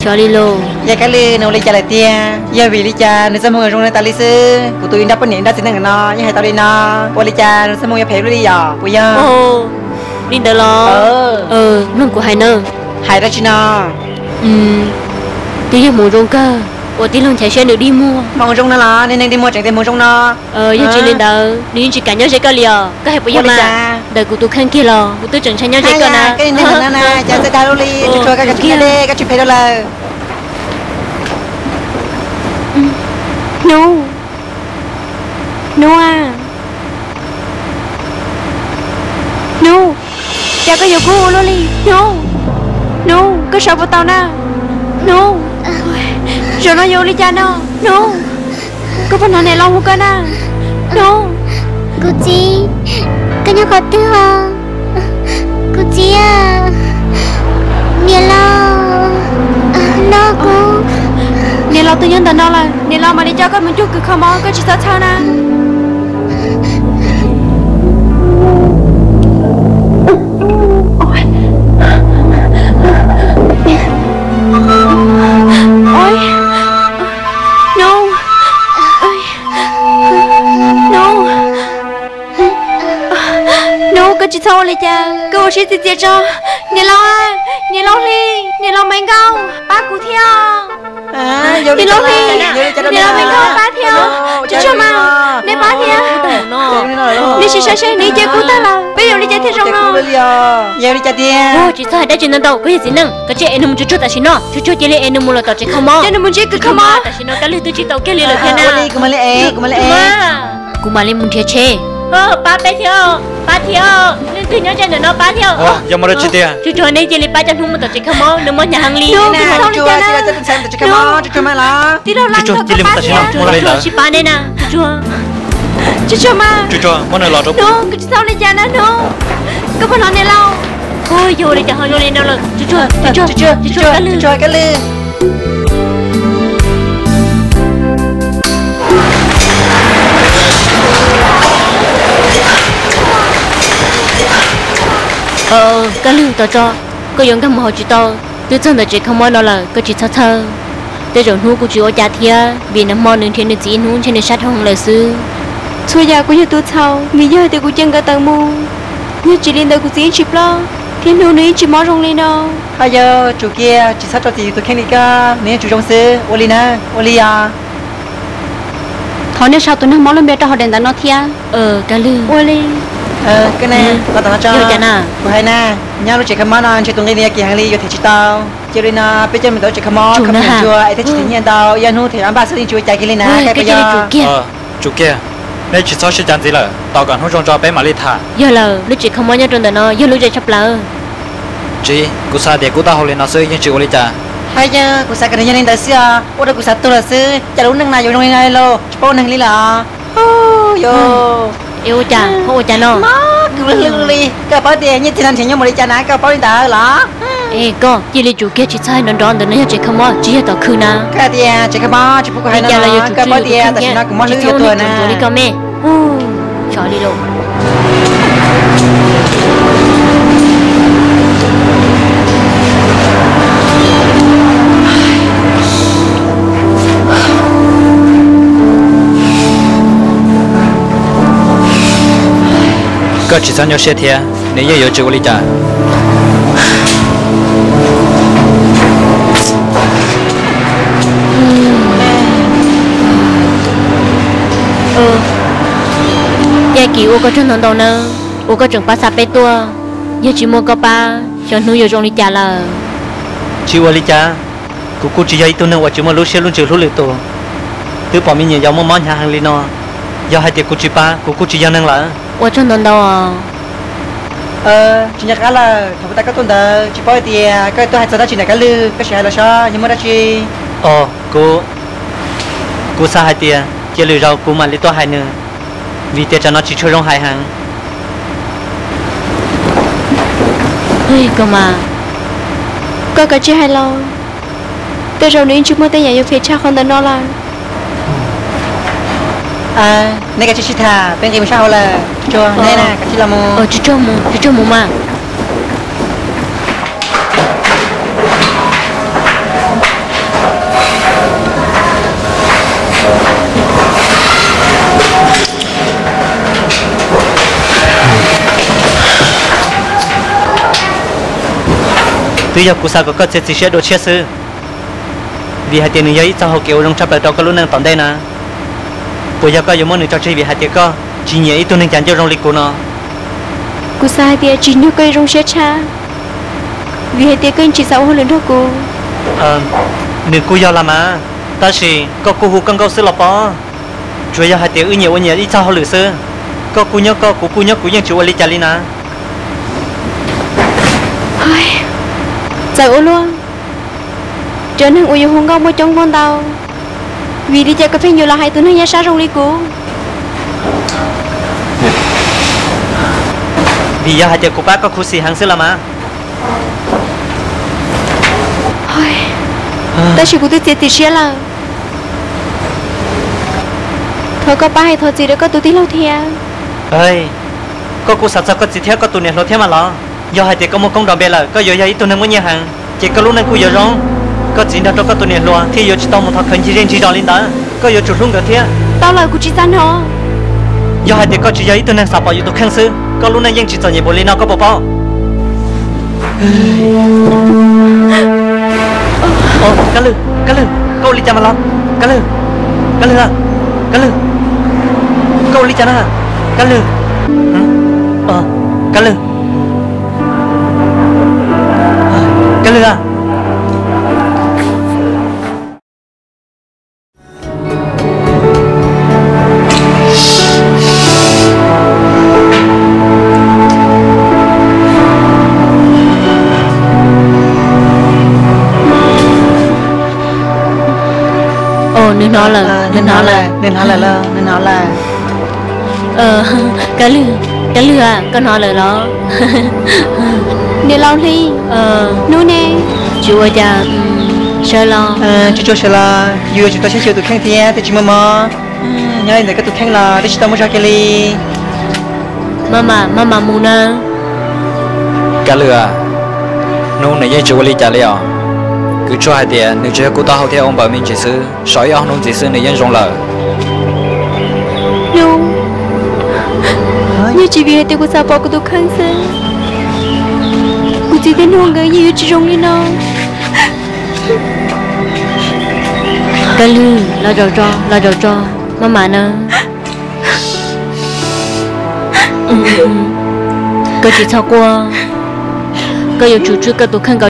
Xyov li los. Yog Kab Lwj nws ua li cas lawm tiag? Yog vim li cas nws txoj hmoo zoo li tas li xwb? Kuv tus ib nrab poj niam ib nrab txiv neej no yeej hais tau li no, ua li cas nws txoj hmoo yuav phem luaj li yom? Puas yog? Li ntawd los? Mloog kuv hais na. Hais dab tsi no? Twb yog hmoov zoo kawg uas tij laug Nchaiv siab nws dig muag. Hmoov zoo no los? Niag neeg dig muag tseem tias hmoov zoo no. Yog tsis li ntawd nws yeej tsis kam nyob ze koj li os. Koj hais puas yog mas? Ntawm kuv tus kheej kiag los kuv twb tseem ntshai nyob ze koj na. Koj niag neeg no na, cas txawj dag luaj li, tsuas tsuas koj, koj tsis nyob deb, koj tsis phem rau lawm. Hnub, Hnub a, Hnub, cas koj yuav kub ua luaj li Hnub? Hnub, koj sawv puas tau na? Hnub, zaum no yuav ua li cas no Hnub? Koj puas hnov niam laus hu koj na? Hnub. Kuv txiv, koj nyob qhov twg os? Kuv txiv, niam laus, noj kuv. Niam laus twb nyob ntawm no lawm, niam laus mam li coj koj mus cuag kws kho mob, koj tsis txhob txhawj na. Hnub, Hnub, Hnub, koj tsis txhob ua li cas, koj ua siab txias txias tso. Niam laus, niam laus hli, niam laus me nkauj, pab kuv thiab. Niam laus hli, niam laus me nkauj, pab thiab. Tsuag tsuag mas, nej pab thiab. Nej sim saib seb, nws cia kub tag lawm, peb yuav ua li cas thiaj zoo no? Yog li cas tiag? Tsis txhob hais dab tsi ntau ntau, koj yog txiv neej, koj cia es nws mus tsuag tsuag tam sim no, tsuag tsuag cia li es nws mus los tom tsev kho mob. Cia nws mus ntsib kws kho mob. Tam sim no Kab Lwj twb tsis tau kiag li lawm thiab na. Kuv mam li es, kuv mam li es. Kuv mam li mus nrhiav tsheb. Pab peb thiab, pab thiab, leej twg nyob ze ntawm no pab thiab. Yog muaj dab tsi tiag? Tsuag tsuag nej cia li pab coj Hnub mus tom tsev kho mob, nws mob hnyav heev li. Tsuag tsuag cia li mus tom tsev kho mob, tsuag tsuag mas los. Tsuag tsuag cia li mus tam sim no, mus li lawm. Tsis pab nej na, tsuag tsuag. Tsuag tsuag mas. Tsuag tsuag muab nws los rau kuv. Hnub, koj tsis txhob ua li cas na Hnub. Koj puas hnov niam laus? Ua yog ua li cas ho zoo li no lawm? Tsuag tsuag, tsuag tsuag, tsuag tsuag, Kab Lwj. Kab Lwj, tos tso, koj yuav nkag mus hauv tsis tau, twb txog ntawm tsev kho mob no lawm, koj tsis txhob txhawj. Tej zaum Hnub kuj tsis ua cas thiab, vim nag hmo nws nrhiav nws txiv ib hnub ntshe nws sab dhau heev lawm xwb. Txhua yam kuj yog tus txhaum, vim yog hais tias kuv cia nkawd tawm mus, yog tsis li ntawd kuv txiv yeej tsis ploj, thiab Hnub nws yeej tsis mob zoo li no. Ho yog, tsum kiag, tsis txhob rau txim yus tus kheej li koj, nws yeej tsum zoo xwb, ua li na, ua li os. Thov nej sau tus neeg mob lub npe rau hauv daim ntawv no thiab. Kab Lwj. Ua li. Koj ne, los tom no tso. Kuv hais na, nyob lub tsev kho mob no ntshe tus nqi nws yog kim heev li, yuav them tsis tau. Cia li no peb coj mus tom lub tsev kho mob, kho mus ntsuag es thiaj tsis them nyiaj ntau, yog Hnub them ob npaj xwb yeej tsis ua cas kiag li na, koj puas yog? Tsum kiag, nej tsis txhob sib cav ntxiv lawm, tos kom Hnub zoo tso peb mam li tham. Yog lawm, lub tsev kho mob nyob rau ntawm no yog lub zej tshaj plaws. Tsis, kuv xav tias kuv taub hau li no xwb yeej tsis ua li cas. Haj yog, kuv xav kom nws yog li ntawd xwb os, ua rau kuv xav tuag lawm xwb, cas lub neej no yuav zoo li no lauj, tsis paub neeg li lawm. Ua cas, ua cas no? Mob kawg li, koj paub tias nyiaj txiag no nrhiav nyob mus li cas na, koj paub li ntawd los? Es koj cia li tsum kiag, tsis txhob hais nrov nrov, ntawm no yog tsev kho mob tsis yog tom khw na. Koj tias tsev kho mob tsis pub kuv hais no los, koj paub tias tam sim no kuv mob hlwb yuav tuag na. Li koj me. Tso li lauj. Koj tsis txhob nyuaj siab thiab, nws yeej yuav tsis ua li cas. Caij kis ua koj tsaug ntau ntau nawb, uas koj tseem pab xa peb tuaj. Yog tsis muaj koj pab, xyov Hnub yuav zoo li cas lawm. Tsis ua li cas, kuv kuj tsis yog ib tug neeg uas tsis muaj lub siab lub ntsws hlub lwm tus. Twb pom me nyuam yaus muaj mob hnyav heev li no, yog hais tias kuv tsis pab kuv kuj tsis yog neeg lawm. Ua tsaug ntau ntau os. Tsis nco qab lawm, thaum kuv tau koj tuaj ntawd tsis paub hais tias koj tuaj hais txog dab tsi ntawm Kab Lwj, koj sim hais los saib yog muaj dab tsi. Os, kuv, kuv xav hais tias cia lwm zaus kuv mam li tuaj hais nws, vim tias tsam no tsis tshua zoo hais heev. Koj mas, koj kav tsij hais los, tej zaum nws yeej tsis muaj tej yam yuav phem tshaj qhov ntawm no lawm. Nej kav tsij sib tham, peb nqis mus sab hauv lawm. Tsuag, nej na, kav tsij los mus. Tsuag, tsuag mus mas. Twb yog kuv xav kom koj txiav txim siab dua tshiab xwb, vim hais tias nws yog ib txoj hau kev ua zoo tshaj plaws rau koj lub neej tom ntej na. Puas yog koj yuav muab nws tso tseg vim hais tias koj tsis nyiam ib tug neeg cas ncauj zoo li kuv no? Kuv xav hais tias tsim nyog koj yuav zoo siab tshaj, vim hais tias koj yeej tsis xav ua hauj lwm nrog kuv. Nws kuj yog los mas, tab sis koj kuj hu koj nkauj xwb los pob. Tsuas yog hais tias wb nyias ua nyias ib txoj hauj lwm xwb, koj kuj nyob koj, kuv kuj nyob kuv, yeej tsis ua li cas li na. Txawm ua luaj, cov neeg uas yus hu nkauj muaj coob muaj ntau, vim li cas koj pheej yuav los hais tus neeg yaj sab zoo li kuv? Vim yog hais tias kuv pab koj khuv xim heev xwb los mas. Tab sis kuv twb txiav txim siab lawm. Thov koj pab hais thov txim rau koj tus tij laug thiab. Koj kuj xav txog koj txiv thiab koj tus niam hluas thiab mas los? Yog hais tias koj muaj koob nrov npe lawm, koj yuav yog ib tug neeg muaj nyiaj heev, ces koj lub neej kuj yuav zoo. Koj txiv nrog rau koj tus niam hluas thiaj yuav tsis tau mus thov khawv ncig zej ncig zos li ntawd, koj yuav tsum hlub nkawd thiab. Tau lawm, kuv tsis xav hnov. Yog hais tias koj tsis yog ib tug neeg xav pom yus tus kheej xwb, koj lub neej yeej tsis txom nyem npaum li no, koj puas paub? Kab Lwg, Kab Lwg, koj ua li cas mas los? Kab Lwg, Kab Lwg, Kab Lwg, koj ua li cas na? Kab Lwg, Kab Lwg, Kab Lwg. Nws hnov lawm, nws hnov lawm, nws hnov lawm, nws hnov lawm. Kab Lwg, Kab Lwg, koj hnov lawm los? Niam laus Hli, hnub ne? Tsis ua cas, sawv los. Tsis tshua sawv los, yus yuav tsum tau saib xyuas tus kheej thiab, twb tsis muaj mob. Nyob li ntawm koj tus kheej los twb tsis tau muaj zog kiag li. Maj mam, maj mam mus na. Kab Lwg, hnub nws yeej tsis ua li cas li os. Kuv tsuas hais tias nws tsuas yog kub taub hau thiab ua npaws me ntsis xwb, so ib ob hnub ntxiv xwb nws yeej zoo lawm. Yeej tsis vim hais tias kuv xav pom kuv tus kheej xwb, kuv txiv thiab Nuj nkawd yeej yuav tsis zoo li no. Kab Lwg, los zaum tso, los zaum tso, maj mam na. Koj tsis txhob quaj, koj yuav tsum tswj koj tus kheej kom